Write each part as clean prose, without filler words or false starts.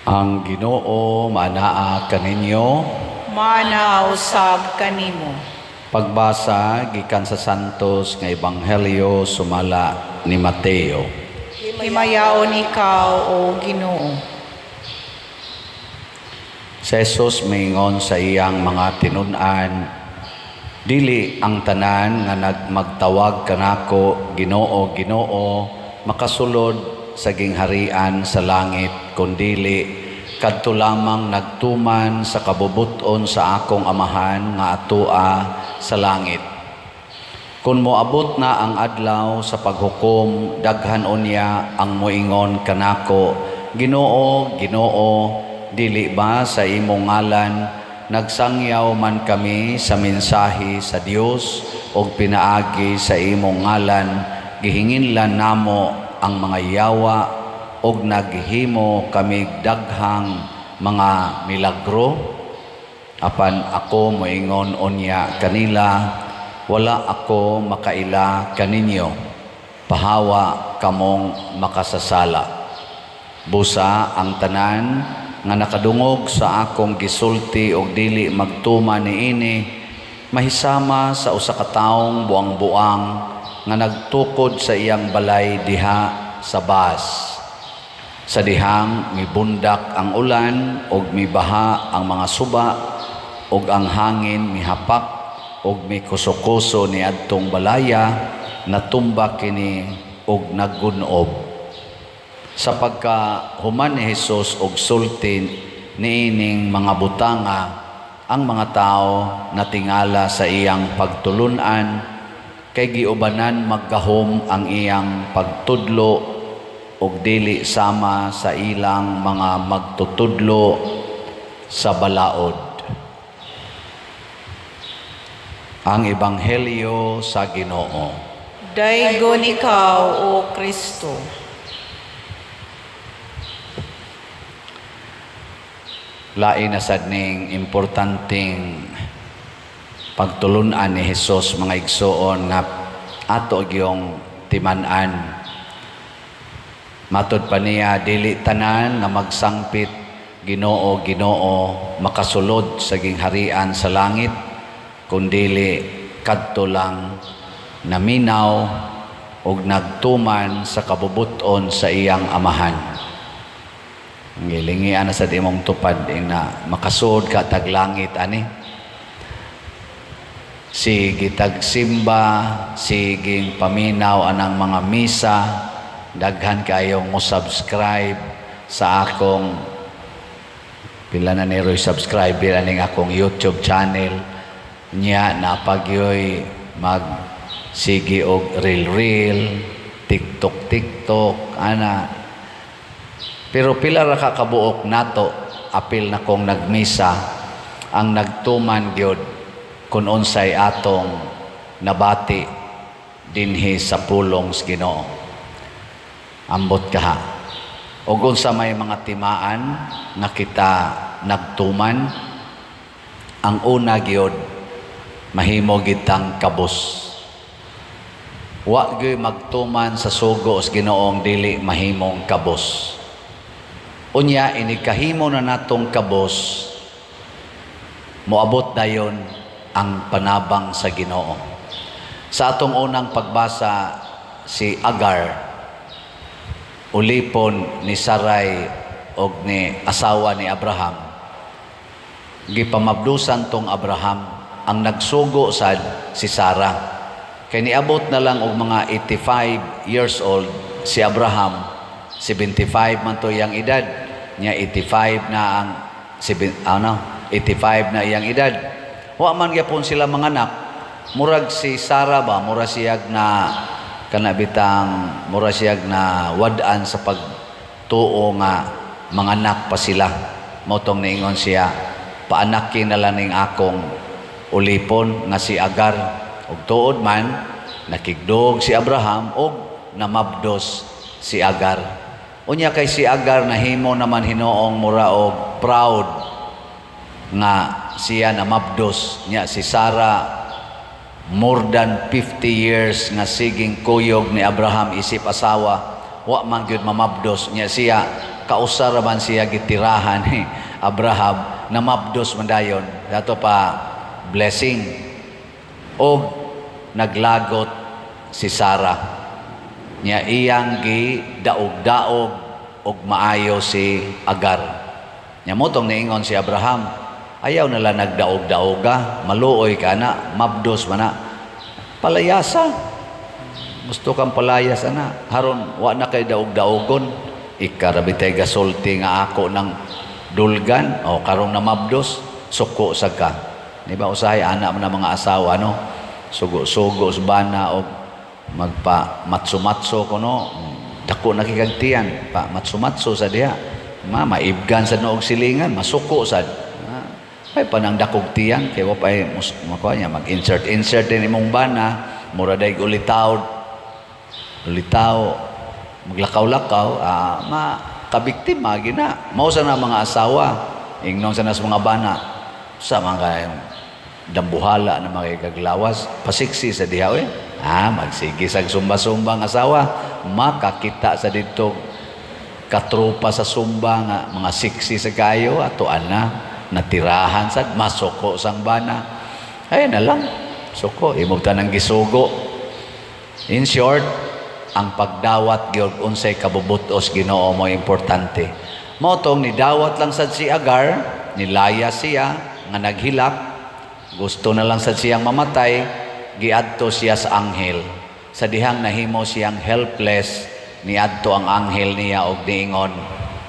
Ang Ginoo manaa kaninyo. Maanaa usab kanimo. Pagbasa gikan sa Santos nga Ebanghelyo sumala ni Mateo. Himayaon ikaw, O Ginoo. Si Jesus miingon sa iyang mga tinun-an, "Dili ang tanan nga nagmagtawag kanako, 'Ginoo, Ginoo,' makasulod sa gingharian sa langit, kundili kadto lamang nagtuman sa kabubut-on sa akong Amahan nga atoa sa langit. Kung moabot na ang adlaw sa paghukom, daghan unya ang moingon kanako, 'Ginoo, Ginoo, dili ba sa imong ngalan nagsangyaw man kami sa mensahe sa Dios ug pinaagi sa imong ngalan gihinginlan namo ang mga yawa ug naghimo kami daghang mga milagro?' Apan ako moingon unya kanila, 'Wala ako makaila kaninyo. Pahawa kamong makasasala.' Busa ang tanan nga nakadungog sa akong gisulti og dili magtuman niini mahisama sa usa ka taong buang-buang nga nagtukod sa iyang balay diha sa bas. Sa dihang mibundak ang ulan ug mibaha ang mga suba ug ang hangin mihapak ug mikusokuso niadtong balaya, natumba kini ug naggun-ob." Sa pagkahuman ni Jesus og sulti niining mga butanga, ang mga tao natingala sa iyang pagtulun-an, kay giubanan maggahom ang iyang pagtudlo ug dili sama sa ilang mga magtutudlo sa balaod. Ang Ebanghelyo sa Ginoo. Daygon ikaw, O Kristo. Lain na sad ning importanteng pagtulunan ni Hesus, mga igsoon, nga ato gyung timan-an. Matod pa niya, dili tanan nga magsangpit, 'Ginoo, Ginoo,' makasulod sa gingharian sa langit, kundili kadto lang naminaw ug nagtuman sa kabubut-on sa iyang Amahan. Gilingian na sa imong tupad na makasud ka tag langit ani. Sige tagsimba, siging paminaw anang mga misa, daghan kayong mo subscribe sa akong, pila na ni Roy subscriber aning akong YouTube channel niya, napagyoy mag sige og reel reel, TikTok TikTok ana. Pero pila ra ka kabuok nato apil na kong nagmisa ang nagtuman gyud kun unsay atong nabati dinhi sa pulong sa Ginoo? Ambot kaha. Og unsa may mga timaan nga kita nagtuman? Ang una gyud, mahimo gitang kabus. Wa gyud magtuman sa sugo sa Ginoong dili mahimong kabus. Unya, inikahimo na natong kabus, moabot dayon ang panabang sa Ginoo. Sa atong unang pagbasa, si Agar, ulipon ni Sarai og ni asawa ni Abraham, gipamabdusan tong Abraham. Ang nagsugo sad si Sarah. Kay niabot na lang og mga 85 years old si Abraham, 75 man to iyang edad niya, 85 na ang ano, 85 na iyang edad. Wa man gyapon sila manganak. Murag si Sarah ba, mura siyag na kana bitang mura siyag na wad-an sa pagtuo nga manganak pa sila. Mao tong niingon siya, "Paanaki na lang ning akong ulipon nga si Agar." Ug tuod man, nakigdog si Abraham ug namabdos si Agar. Unya kay si Agar nahimo naman hinoong mura og proud nga siya namabdos niya. Si Sarah, more than 50 years nga siging kuyog ni Abraham isip asawa, wa man gyud mamabdos niya siya. Kausa ra man siya gitirahan ni Abraham, namabdos man dayon. Dato pa blessing. Og naglagot si Sarah. Nya iyang gi daog-daog og maayo si Agar. Nya motong niingon si Abraham, "Ayaw nala nagdaog-daoga, maluoy ka na, mabdos man na. Palayasa. Gusto kang palayas ana, haron wa na kay daog-daogon." Ika ra bitay gasulti nga ako ng dulgan o karong namabdos, suko sa ka. Di ba usahay ana man ang mga asawa, no? Sugo-sugo sa bana og magpa matso-matso kuno, dako na kikagtiyan pa matso-matso sa diha. Ma maibgan sa noog silingan, masuko sad. Ay panang dakog tiyan kay wa pay makuha niya mag-insert insert din imong bana, mura day ulitaw ulitaw maglakaw-lakaw, ma kabiktima gina. Mao sa na mga asawa ingnon sa nas mga bana sa mga dambuhala na mga kaglawas, pasiksi sa diha eh. Magsige sa sumba-sumba ang asawa, makakita sa dito katropa sa sumba nga mga siksi sa kayo ato ana natirahan sad, masuko sang bana. Ay na lang suko imong tanang gisugo. In short, ang pagdawat gyud unsay kabubutos Ginoo mo importante. Mao tong nidawat lang sad si Agar, nilaya siya nga naghilak, gusto na lang sad siyang mamatay, giadto siya sa anghel. Sa dihang nahimo siyang helpless, niadto ang anghel niya og niingon,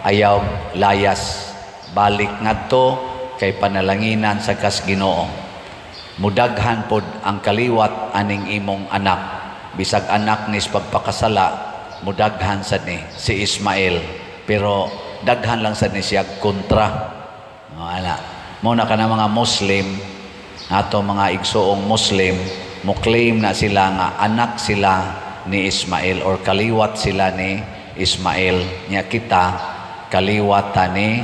"Ayaw layas, balik ngadto kay panalanginan sa kas Ginoo. Mudaghan pod ang kaliwat aning imong anak." Bisag anak nis pagpakasala, mudaghan sad ni si Ismael, pero daghan lang sad ni siya kontra. Oh, ana. Mo na kana mga Muslim, ato mga igsuong Muslim, mo claim na sila nga anak sila ni Ismael or kaliwat sila ni Ismael. Nya kita kaliwat ta ni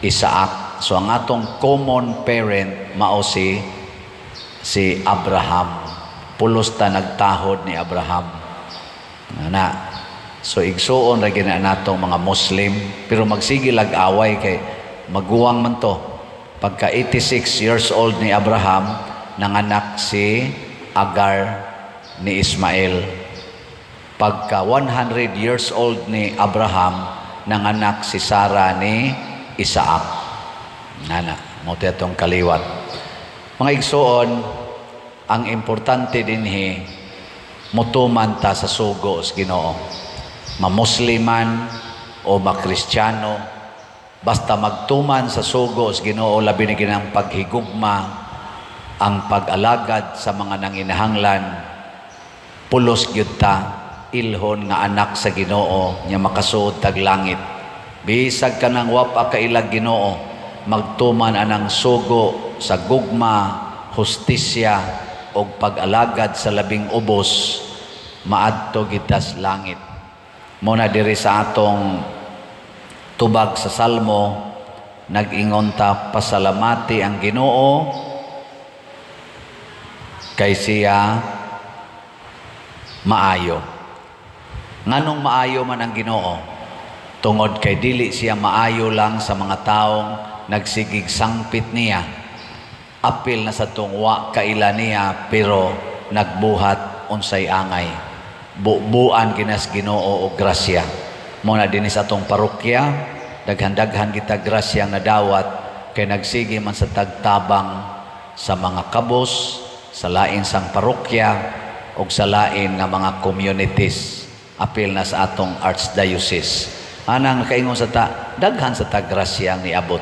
Isaac. So ang atong common parent mao si Abraham. Pulos ta nagtahod ni Abraham. Ana. So igsuon ra gina natong mga Muslim, pero magsige lag away kay maguwang man to. Pagka 86 years old ni Abraham, nanganak si Agar ni Ismael. Pagka 100 years old ni Abraham, nanganak si Sarah ni Isaac. Nana, mo atong kaliwat. Mga igsuon, ang importante dinhi, mutuman ta sa sugo sa Ginoo. Mamusliman o makristyano, basta magtuman sa sugo sa Ginoo, labi na ginang paghigugma, ang pag-alagad sa mga nanginahanglan, pulos gyud ta ilhon nga anak sa Ginoo nya makasuod tag langit. Bisag kanang wa pa kailag Ginoo, magtuman anang sugo sa gugma, hustisya og pag-alagad sa labing ubos, maadto kita sa langit. Mo na diri sa atong tubag sa Salmo, nag-ingon ta, "Pasalamati ang Ginoo kay siya maayo." Nganong maayo man ang Ginoo? Tungod kay dili siya maayo lang sa mga taong nagsigig sangpit niya. Apil na sa tungwa kaila niya pero nagbuhat unsay angay. Bubuan ginas Ginoo og grasya. Mo na dinhi sa atong parokya, daghan-daghan kita grasya nga nadawat kay nagsige man sa tagtabang sa mga kabos, sa lain sang parokya ug sa lain nga mga communities, apil na sa atong archdiocese. Anang nakaingon sa ta, daghan sa ta grasya ang niabot.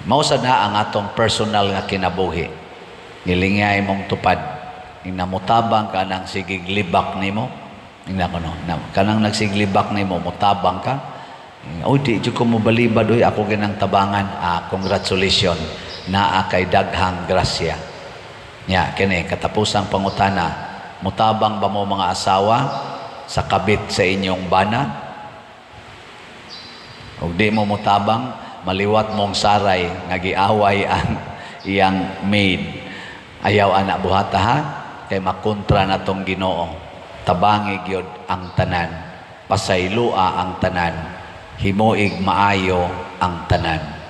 Mao sad na ang atong personal nga kinabuhi. Nilingay mong tupad. Ing namutabang ka nang sigig libak nimo. Ingna ko no, na, kanang nagsiglibak nimo, mutabang ka. "Uy, di jud ko mobalibad oy, ako ginang tabangan." Ah, congratulations. Naa kay daghang grasya. Nya kini katapusang pangutana, mutabang ba mo mga asawa sa kabit sa inyong bana? Ug di mo mutabang, maliwat mong saray nga giaway ang iyang maid. Ayaw ana buhata ha, kay makontra na tong Ginoo. Tabangi gyud ang tanan, pasaylua ang tanan. Himuig maayo ang tanan.